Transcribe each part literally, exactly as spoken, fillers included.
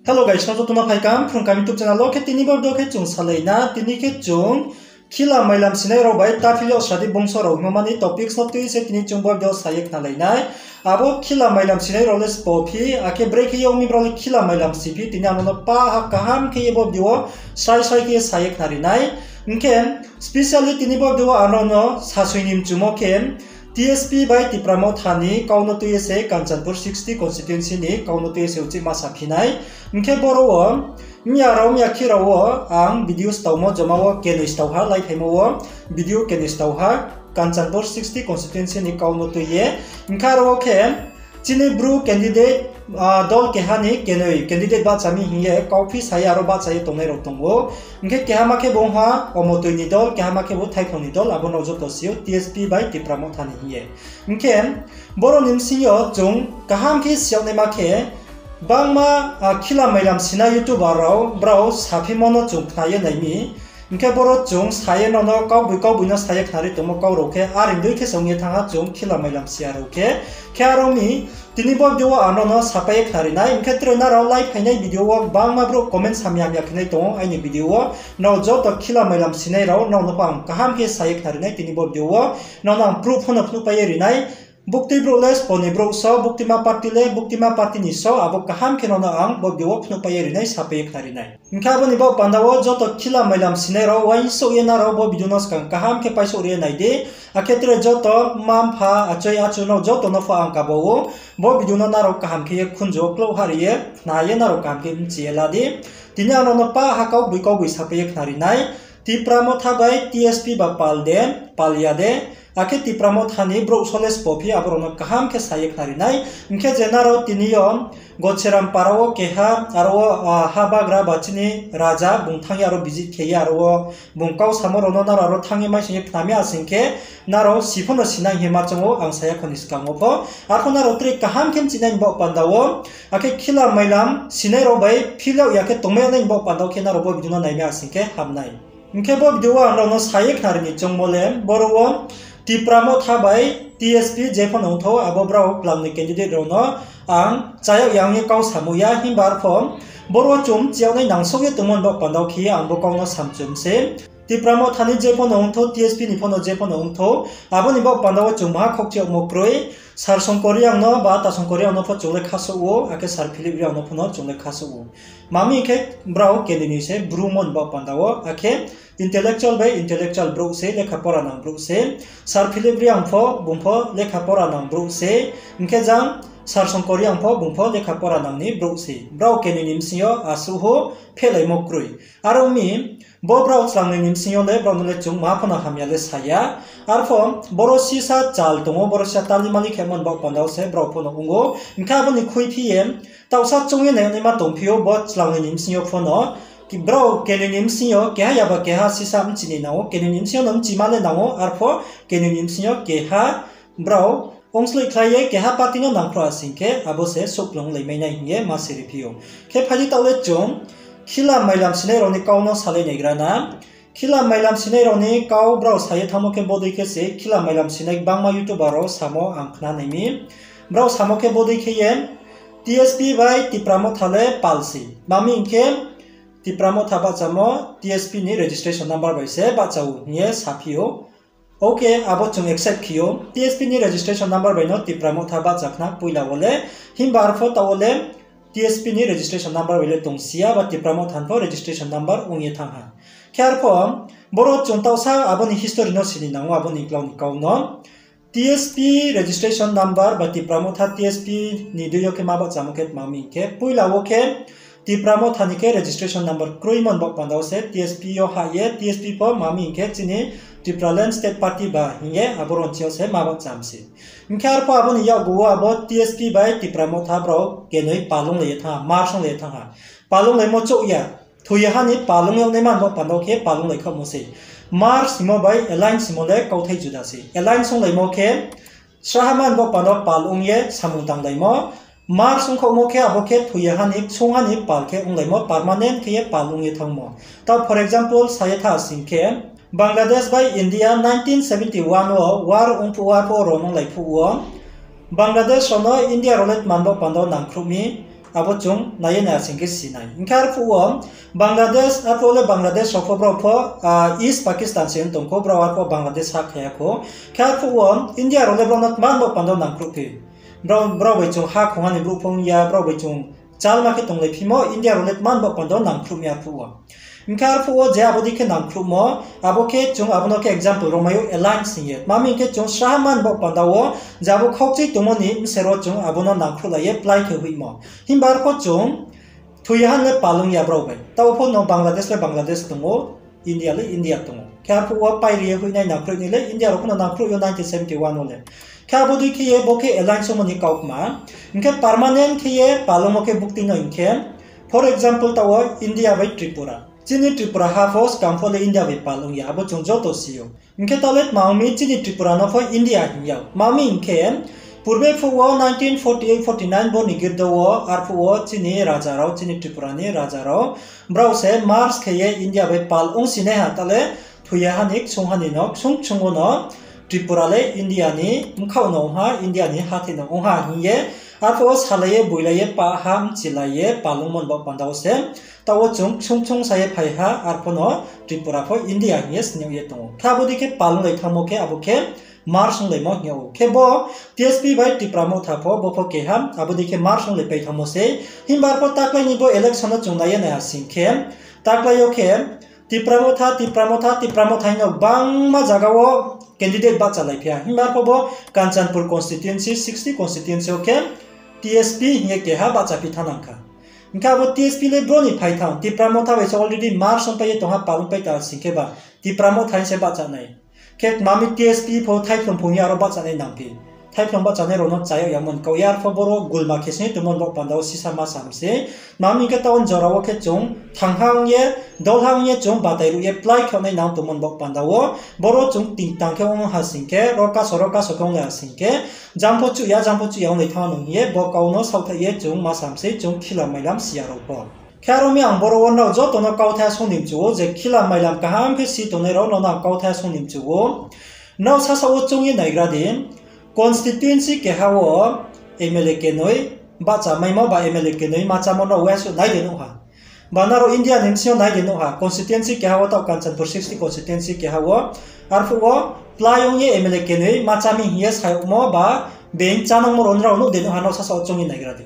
Hello guys, no joto no phai kaham Phrung Kaham YouTube channel wo. Khe tini bo video khe chung salai na, tini khe chung khila mailam sinai rao bai taphil yo sadi bongso rao hingmo mani topics no tui se tini chung bo video sa ye khnalai nai. Abo khila mailam sinai rao le sbo phi, akhe brekhe yag mi brao le khila mailam si phi, tini ang no pah ha kaham khe ye bo video wo srai srai khe ye sa ye khnari nai. Hing khe, specially tini bo video wo ang no sasoi ni mchumo khe, T S P bai Tipra Motha ni kau no tui ye se Kanchanpur sixty constituency ni kau no tui ye se uchih ma sa phi nai. Hing khe boro wo, mya rao, mya khe rao wo ang video staomo joma wo kenoi stao ha, laiphaimo wo video kenoi stao ha, Kanchanpur sixty constituency ni kau no tui ye. Hing khe aro wo khe chini Bru candidate, dol keha ni kenoi candidate bahcha mi hing ye kauphi sa ye aro bahcha ye tongnai rao tong ou. Hing khe keha ma khe bung ha Omotoi ni dol, keha ma khe bo Thaiphlung ni dol, abo no joto si ou T S P bai Tipra Motha ni hing ye. Hing khe boro ni bsing yo chung kaham khe si yag naima khe, bangma khila mailam sinai YouTuber rao brao saphimo no chung khna ye nai mi. Hing khe boro chung sa ye no no kaugboi kaugboi no sa ye khnari tongmo kau rao khe, are dei khe se ong ye thanng ha chung khila mailam si ya rao khe. Khe aro mi, tini bo video wo ang no no sapai ye khnari nai, hing khe tre nrao laiphainai video wo bangma brouh comment hamya hamya khe nai tong ou aini video wo. Nrao joto khila mailam sinai rao, nrao no pho ang kaham khe sa ye khnari nai tini bo video wo. Nrao no ang proof pho no phnuhpai ye ri nai. Buktui brouh le sbo ni brouh so, buktima party le buktima party ni so, abo kaham khe nrao no ang bo video wo phnuhpai ye ri nai, sapai ye khnari nai. Hing khe abo ni baoh panda wo joto khila mailam sinai rao uaingsouh ye nrao bo video no skang kaham khe paisouh ri ye nai di. Akhe tre joto mma-mpha, achoi achu nrao joto no pho ang kaba ou, bo video no nrao kaham khe ye khunju wo klouh ha ri ye khna ye nrao kaham khe bchi ye la di. Tini ang nrao no pah ha kaugboi kaugboi sapai ye khnari nai. Tipra Motha bai T S P ba pal de, pal ya de, akhe Tipra Motha ni brouh so le sbo phi, abo rao no kaham khe sa ye khnari nai. Hing khe je nrao tini yo Gocheram para wo keha, aro wo, ha bagra ba chini raja, bung thanng ye aro visit khe ye aro wo bung kau samo rao no nrao aro thanng ye maising ye khna mi asing khe, nrao si pho no si nai hing ye ma choung ou ang sa ya kho ni skang wo pho. Arpho nrao tre kaham khe bchi nai ni baoh panda wo, akhe khila mailam sinai rao bai phil yag ya khe tongmai yag nai ni baoh panda wo khe nrao bo video no nai mi asing khe ham nai. Hing khe bo video wo ang nrao no sa ye khnari ni choungmo le, boro wo Tipra Motha bai T S P je pho no ong thou, abo brao klangnoi candidate rao no ang chayag ya ong ye kau samo ya, himba arpho boro wo chung bchi yag nai nangsouh ye tongmo ni baoh panda wo khe ye ang bo kau no samchum se. Tipra Motha ni je pho no ong thou, T S P ni pho no je pho no ong thou, abo ni baoh panda wo chung maha khoukchi yagmo kroi. Sir Songkor Reang no ba Ata Songkor Reang no pho chung le khasouh ou, akhe Sir Philip Reang no pho no chung le khasouh ou. Mami khe brao kenoi ni se Bru mo ni baoh panda wo, akhe intellectual bai intellectual brouh se, lekha pora nang brouh se. Sir Philip Reang pho, bung pho lekha pora nang brouh se. Hing khe jang Sir Songkor Reang pho, bung pho lekha pora nang ni brouh se. Brao kenoi ni bsing yo asuh hou phehlaimo kroi. Aro mi, bo brao chlangnoi ni bsing yo le brao no le chung maha pho no hamya le sa ya. Arpho boro sisa chal tong ou, boro sisa tali mali khemo ni baoh panda wo se brao pho no ong ou. Hing khe abo ni khuiphi ye, taohsa choung ye nai naima tongphi ou, bo chlangnoi ni bsing yo pho no, brao kenoi ni bsing yo keha yaba keha sisa bchi ni nang ou, kenoi ni bsing yo no bchima le nang ou, arpho kenoi ni bsing yo keha brao ongsloihkhlai ye keha party no nangkhruh asing khe abo se souhplung laimai nai hing ye ma siri phi ou. Khe phai di taoh le chung khila mailam sinai rao ni kau no salai naigra na. Khila mailam sinai rao ni kau brao sa ye thanngmo khe bodei khe se khila mailam sinai gbangma YouTuber rao samo ang khna nai mi. Brao samo khe bodei khe ye T S P bai Tipra Motha le pal se. Mami hing khe Tipra Motha bahchamo T S P ni registration number bai se bahcha ou hing ye saphi ou. Ok, abo chung accept khe ou. T S P ni registration number bai no Tipra Motha bahcha khna poila wo le. Himba arpho taoh wo le T S P ni registration number bai le tongsi ya ba Tipra Motha ni pho registration number ong ye thanng ha. Khe arpho boro chung taohsa abo ni history no sini nang ou, abo ni klau ni kau no. T S P registration number ba Tipra Motha T S P ni dei yo khe ma bahchamo khe tma mi hing khe, poila wo khe Tipra Motha ni khe registration number kroimo ni baoh panda wo se T S P yo hah ye, T S P pho ma mi hing khe chini Tipraland State Party ba hing ye abo ron chi yo se ma bahcham se. Hing khe arpho abo ni yakgu wo abo T S P bai Tipra Motha brao kenoi pal onglai ye thanng ha, merge onglai ye thanng ha. Pal onglaimo chouh ya, thoi ya ha ni pal ong yag naima ni baoh panda wo khe pal onglai khaohmo se. Merge hingmo bai alliance hingmo le kauthai juda se. Alliance onglaimo khe sraha ma ni baoh panda wo pal ong ye samung tanglaimo. Merge ongkhaohmo khe abo khe thoi ya ha ni, ksung ha ni pal khe onglaimo, permanent khe ye pal ong ye thanngmo. Tao for example sa ye tha sing khe, Bangladesh bai India nineteen seventy one wo war ongphuh wo, arphuh wo ron onglai phuh wo, Bangladesh rao no India rao le tma ni baoh panda wo nangkhruh mi, Abo chung nai ye nai asing khe si nai. Hing khe arphuh wo Bangladesh, arphuh wo le Bangladesh rao pho brao pho, ah, East Pakistan se ong tong khou, brao arphuh wo Bangladesh ha khe ya khou. Khe arphuh wo India rao le brao no tma ni baoh panda wo nangkhruh phi. Brao, brao bai chung ha khongha ni brouh pho ong ya, brao bai chung chalma khe tonglaiphi mo, India rao le tma ni baoh panda wo nangkhruh mi arphuh wo. Hing khe arphuh wo je abo dei khe nangkhruhmo, abo khe chung abo no khe example ro mai ou alliance hing ye. Tma hing khe chung sraha man baoh panda wo, je abo khaukchoi tongmo ni bsero chung abo no nangkhruhlai ye plái khe hoihmo. Himba arphuh chung thoi ya han le pal ong ya brao bai. Taoh pho no Bangladesh le Bangladesh tong ou, India le India tong ou. Khe arphuh wo pairi ye hoihnai nangkhruh ni le India rao pho no nangkhruh yo nineteen seventy one wo le. Khe abo dei khe ye bo khe alliance ongmo ni kaukma. Hing khe permanent khe ye pal ongmo khe bukti no hing khe, for example, taoh wo India bai Tripura. Chini Tripura ha pho skang pho le India bai pal ong ya, abo chung joto si ou. Hing khe taoh le tma ong mi chini Tripura no pho India hing ya. Tma ong mi hing khe, purbe phuh wo nineteen forty eight forty nine bo ni girdo wo, arphuh wo chini raja rao, chini Tripura ni raja rao, brao se merge khe ye India bai pal ongsinaiha, taoh le thoi ya ha ni ksung ha ni no, ksung ksung wo no Tripura le India ni bkhaoh no ong ha, India ni hathái no ong ha hing ye, arphuh wo salai ye, boilai ye, pah ha, mchilai ye pal ongmo ni baoh panda wo se, taoh wo chung ksung ksung sa ye phai ha, arphuh no Tripura pho India hing ye sning ye tong ou. Khe abo dei khe pal onglai thanngmo khe abo khe merge onglaimo hing yag ou. Khe bo T S P bai Tipra Motha pho bo pho keha abo dei khe merge onglaipai thanngmo sei. Himba arphuh taklái ni bo election no chung nai ye nai asing khe, taklái yo khe Tipra Motha, Tipra Motha, Tipra Motha hing no gbangma zaga wo candidate bahchalaiphi ha. Himba arphuh bo Kanchanpur constituency, sixty constituency wo khe T S P hing ye keha bahchaphi thanng nang kha. Hing khe abo T S P le bro ni phai thanng, Tipra Motha bai se already merge ongpai ye tong ha, pal ongpai ta sing khe ba Tipra Motha hing se bahcha nai. Khe tma mi T S P pho thaiphlung phung ye aro bahchanai nangphi. Thaiphlung bahchanai rao no cha yag ya mon kau ye arphuh boro gulma khe sing ye tongmo ni baoh panda wo sisa ma sam se. Tma mi khe taoh jora wo khe chung thangha ong ye, dolha ong ye chung batai ruh ye plái khe nai nang tongmo ni baoh panda wo. Boro chung tingtang khe ong ha sing khe, ro kaso ro kaso khe ong le ha sing khe, jang pho chuh ya, jang pho chuh ya onglai thanng nung hing ye, bo kau no saohthaih ye chung ma sam sei chung khila mailam si ya rao pho. Khe aro mi ang boro wo nrao joto no kauthai song ni mchu ou, je khila mailam kaham khe si tongnai rao no ang kauthai song ni mchu ou. Nrao sasaoh wo choung ye naigra di, constituency keha wo M L A kenoi bahchamaimo ba M L A kenoi ma chámo nrao uaingsouh nai de nuh ha. Ba nrao India ni bsing yo nai de nuh ha, constituency keha wo taoh Kanchanpur sixty constituency keha wo, arphuh wo plái ong ye M L A kenoi ma chá mi hing ye sa yagmo ba being chánangmo rao nrao nuh de nuh ha, nrao sasaoh wo choung ye naigra di.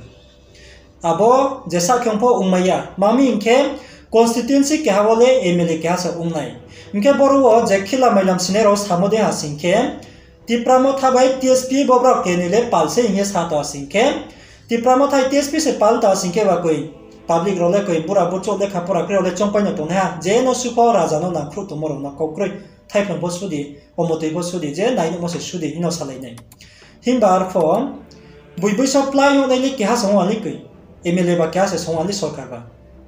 Abo jesa khe ong pho ongmai ya. Tma mi hing khe, constituency keha wo le M L A keha se ong nai. Hing khe boro wo je khila mailam sinai rao samo dei ha sing khe, Tipra Motha bai T S P bo brao kenoi le pal se hing ye sa tong ha sing khe, Tipra Motha T S P se pal tong ha sing khe ba koi, public rao le koi, bura burchouh lekha pora kroi rao le choungpai no tongnaiha, je no su pho raja no nangkhruh tongmo rao no kau kroi, thaiphlung pho su di, omotoi pho su di, je nai nuhmo se su di hing no salai nai. Himba arphuh, boi boiso plái ong nai le keha song wa le koi, M L A ba keha se song wa le sorkar ba.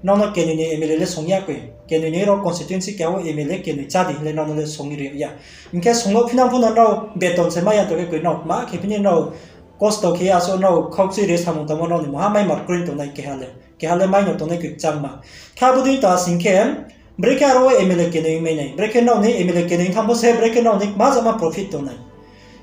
Nrao no kenoi ni M L A le song ya koi, kenoi ni rao constituency keha wo M L A kenoi chá di hing le nrao no le song ri ya. Hing khe song no phinang pho no nrao beton se mai ya tong khe koi, nrao tma khe phi ni nrao kosto khe ye asuh nrao khaukchui ri samung tangmo nrao ni mungha mai mar kroi tongnai keha le. Keha le mai no tongnai koi kchangma. Khe abo dei tong ha sing khe, brekhe aro wo M L A kenoi mai nai. Brekhe nrao ni M L A kenoi thanng pho se, brekhe nrao ni kma jama profit tongnai.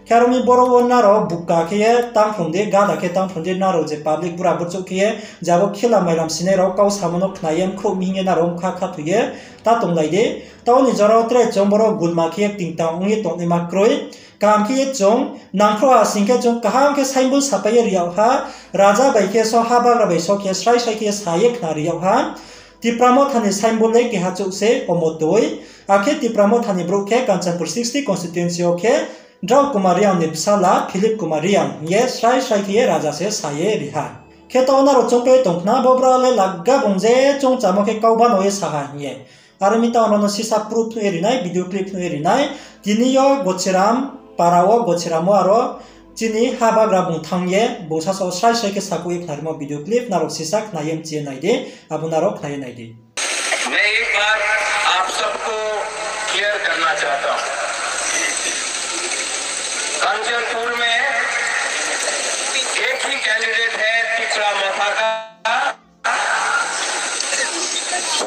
Khe aro mi boro wo nrao buka khe ye tangphrung di, gada khe tangphrung di, nrao je public bura burchouh khe ye, je abo khila mailam sinai rao kau samo no khna ye, mkhrouh mi hing ye nrao bkha khathoi ye, ta tonglai di. Taoh ni jora wo tre chung boro gulma khe ye tingtang ong ye tongnaima kroi. Kaham khe ye chung nangkhruh ha sing khe chung kaham khe signboard sapai ye ri yag ha, raja bai khe so, habagra bai so khe srai srai khe ye sa ye khna ri yag ha. Tipra Motha ni signboard le keha chouh se, omotoi. Akhe Tipra Motha ni brouh khe Kanchanpur sixty constituency wo khe Drao Kumar Reang ni bsala Philip Kumar Reang hing ye srai srai khe ye raja se sa ye ri ha. Khe taoh nrao choungpai tong khna, bo bra le lagga bung je choung chámo khe kau bano ye sa ha hing ye. Aro mi taoh nrao no sisa proof phnuh ye ri nai, video clip phnuh ye ri nai. Tini yo Gochiram para wo, Gochiram wo aro chini habagra bung thanng ye, bung sasaoh srai srai khe sakhouh ye khnarimo video clip nrao sisa khna ye mchi ye nai di, abo nrao khna ye nai di. मैं एक बात आप सबको क्लियर करना चाहता हूं। कंचनपुर में एक ही कैंडिडेट है तिपरा मोथा का,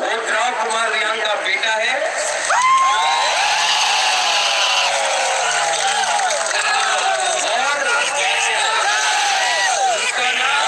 वो ड्राव कुमार रियांग का बेटा है। और उसका नाम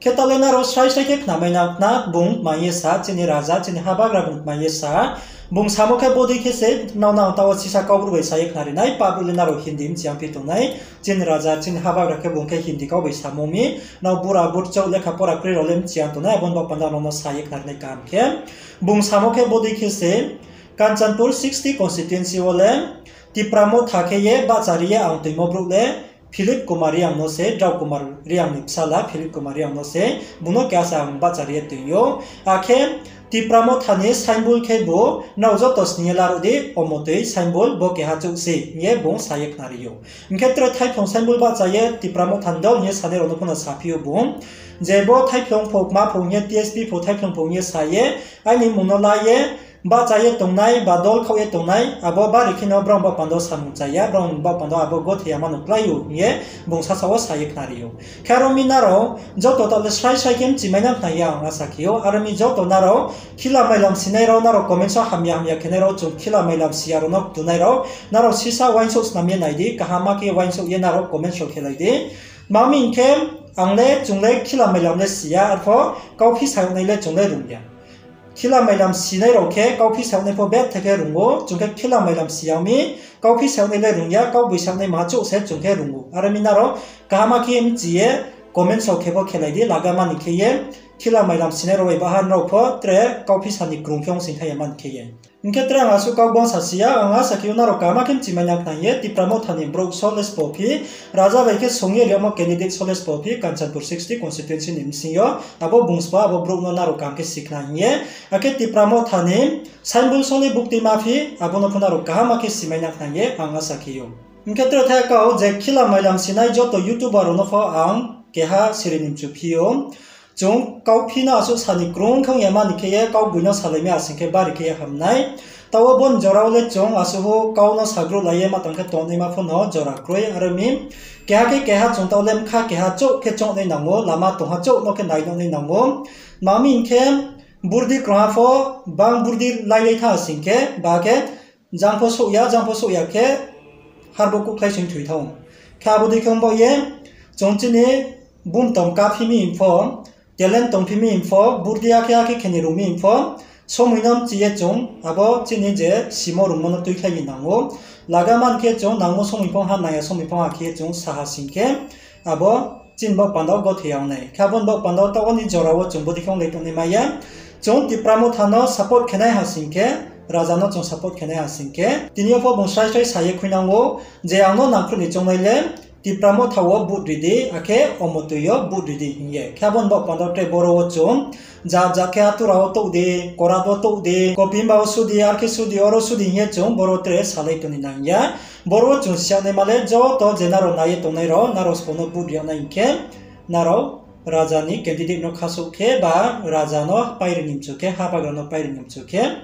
Khe taoh le nrao srai srai khe khnamai nang khna, bung tma ye sa, chini raja, chini habagra bung tma ye sa. Bung samo khe bodei khe se, nrao no ang taoh wo sisa Kaubru bai sa ye khnari nai, pah brouh le nrao Hindi mchiyang phi tongnai, chini raja, chini habagra khe bung khe Hindi kau bai samo mi, nrao bura burchouh lekha pora kroi rao le mchiyang tongnai, abo ni baoh panda nrao no sa ye khnari nai kaham khe. Bung samo khe bodei khe se, Kanchanpur sixty constituency wo le, Tipra Motha khe ye bahchari ye ang toimo brouh le, Philip Kumar Reang no se, Drau Kumar Reang ni bsala Philip Kumar Reang no se, bung no keha se ang bahchari ye toing ou. Akhe Tipra Motha ni symbol khebu, nrao joto sning ye laruh di, omotoi symbol bo keha chouh se hing ye bung sa ye khnari ou. Hing khe tre thaiphlung symbol bahcha ye Tipra Motha ni dol hing ye sanai rao no pho no saphi ou bung. Je bo thaiphlung pho, kma pho hing ye, T S P pho, thaiphlung pho hing ye sa ye, aini mmung no la ye, bahcha ye tongnai, ba dol khaoh ye tongnai, abo bari khe no brao baoh panda wo samung cha ya, brao baoh panda wo abo gothei yama no klái ou hing ye, bung sasa wo sa ye khnari ou. Khe aro mi nrao, joto taoh le srai srai khe mchimai nang khna ye ang asa khe ou, aro mi joto nrao, khila mailam sinai rao, nrao comments wo hamya hamya khenai rao, chung khila mailam si ya rao no ktunai rao, nrao sisa uaingsouh snam ye nai di, kaham khe uaingsouh ye nrao comments rao khelai di. Tma mi hing khe, ang le, chung le khila mailam le si ya, arpho kauphi sa yag nai le chung le rung ya. Khila mailam sinai rao khe, kauphi sa yag nai pho betha khe rung ou, chung khe khila mailam si ya mi, kauphi sa yag nai le rung ya, kaugboing sa yag nai maha chouh se chung khe rung ou. Aro mi nrao kaham khe mchi ye, comments rao khe pho khelai di, laga mani khe ye, khila mailam sinai rao bai baha nrao pho tre kauphi sa ni krung khe ong sing thai ya mani khe ye. Hing khe tre ang asuh kau gbang sa si ya, ang asa khe ou nrao kaham khe mchimai nang khna ye, Tipra Motha ni brouh Soles Bophi, raja bai khe song ye ri yagmo candidate Soles Bophi, Kanchanpur sixty constituency ni bsing yo, abo bung sbo abo brouh no nrao kaham khe si khna hing ye, akhe Tipra Motha ni symbol sole bukti maphi, abo no pho nrao kaham khe simai nang khna ye ang asa khe ou. Hing khe tre thai kau je khila mailam sinai joto YouTuber rao no pho ang keha siri ni mchu phi ou. Chung kauphi no asuh sa ni krung khe ong ya mani khe ye, kaugboing no salai mi asing khe bari khe ye ham nai. Taoh wo bo ni jora wo le chung asuh kau no sagruhlai ye ma tang khe tongnaima pho no jora kroi, aro mi keha khe keha chung taoh le bkha keha chouh khe choungnai nang ou, lama tongha chouh no khe nai nai nang ou. Tma mi hing khe, burdi krungha pho, bang burdi lailai tha asing khe, ba khe, jang pho souh ya, jang pho souh ya khe, harbo kuhkhlai sing thoi thanng ou. Khe abo dei khe ong baoh ye, chung chini bumtom kaphi mi hing pho, talent tongphi mi hing pho, burdi akhe akhe khe ni rung mi hing pho, somoi no mchi ye chung abo chini je simo rungmo no tuikhlai ni nang ou. Laga man khe chung nangmo somoi pho ha, nang ya somoi pho ha khe ye chung saha sing khe, abo chini baoh panda wo gothei yag nai. Khe abo ni baoh panda wo taoh wo ni jora wo chung bodei khe onglai tongnai mai ya. Chung Tipra Motha no support khe nai ha sing khe, raja no chung support khe nai ha sing khe, tini yo pho bung srai srai sa ye khuinang ou, je ang no nangkhruh ni choungnai le, Tipra Motha wo vote ri di, akhe omotoi yo vote ri di hing ye. Khe abo ni baoh panda wo tre boro wo chung, jat jat khe atura wo touh di, korat wo touh di, kopimba wo su di, ar khe su di, oro su di hing ye chung boro tre salai tong ni nang ya. Boro wo chung si yag naima le joto je nrao nai ye tongnai rao, nrao sbo no vote ri yag nai hing khe, nrao raja ni candidate no khasouh khe ba raja no pairi ni mchu khe, habagra no pairi ni mchu khe,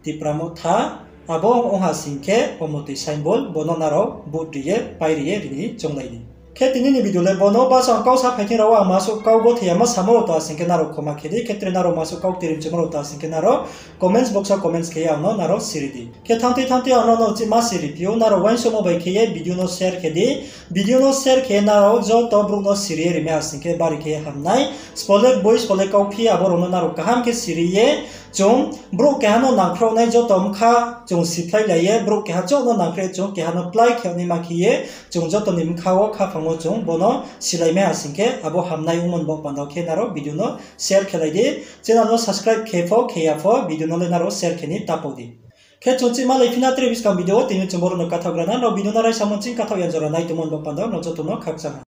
Tipra Motha, abo ong ha sing khe, omotoi symbol, bo no nrao vote ri ye, pairi ye, ri ni chounglai di. Khe tini ni video le bo no, bsa ang kau sa phai thing rao, ang ma suh kau gothei yama samo rao tong asing khe nrao khoma khe di, khe tre nrao ma suh kau ktirimchumo rao tong asing khe nrao comments box wo comments khe ye ang no nrao siri di. Khe thanngtui thanngtui ang no no chima siri phi ou, nrao uaingsouhmo bai khe ye video no share khe di. Video no share khe nrao joto brouh no siri ye rimai asing khe bari khe ham nai. Sbo le boi, sbo le kauphi, abo rao no nrao kaham khe siri ye, chung brouh keha no nangkhruh nai joto bkha chung siphlailai ye, brouh keha chouh no nangkhruh ye chung keha no plái khe naima khe ye, chung joto ni bkha wo khaphang wo chung bo no silaimai asing khe abo hamnai ongmo ni baoh panda wo khe nrao video no share khelai di. Channel no subscribe khe pho khe ya pho video no le nrao share khe ni ta pau di. Khe chung chima lai phi na tre buskang video wo tini chung boro no kathaoh gra na, nrao video no raisa mo ching kathaoh ya jora nai tongmo ni baoh panda wo nrao joto no khakchang ha.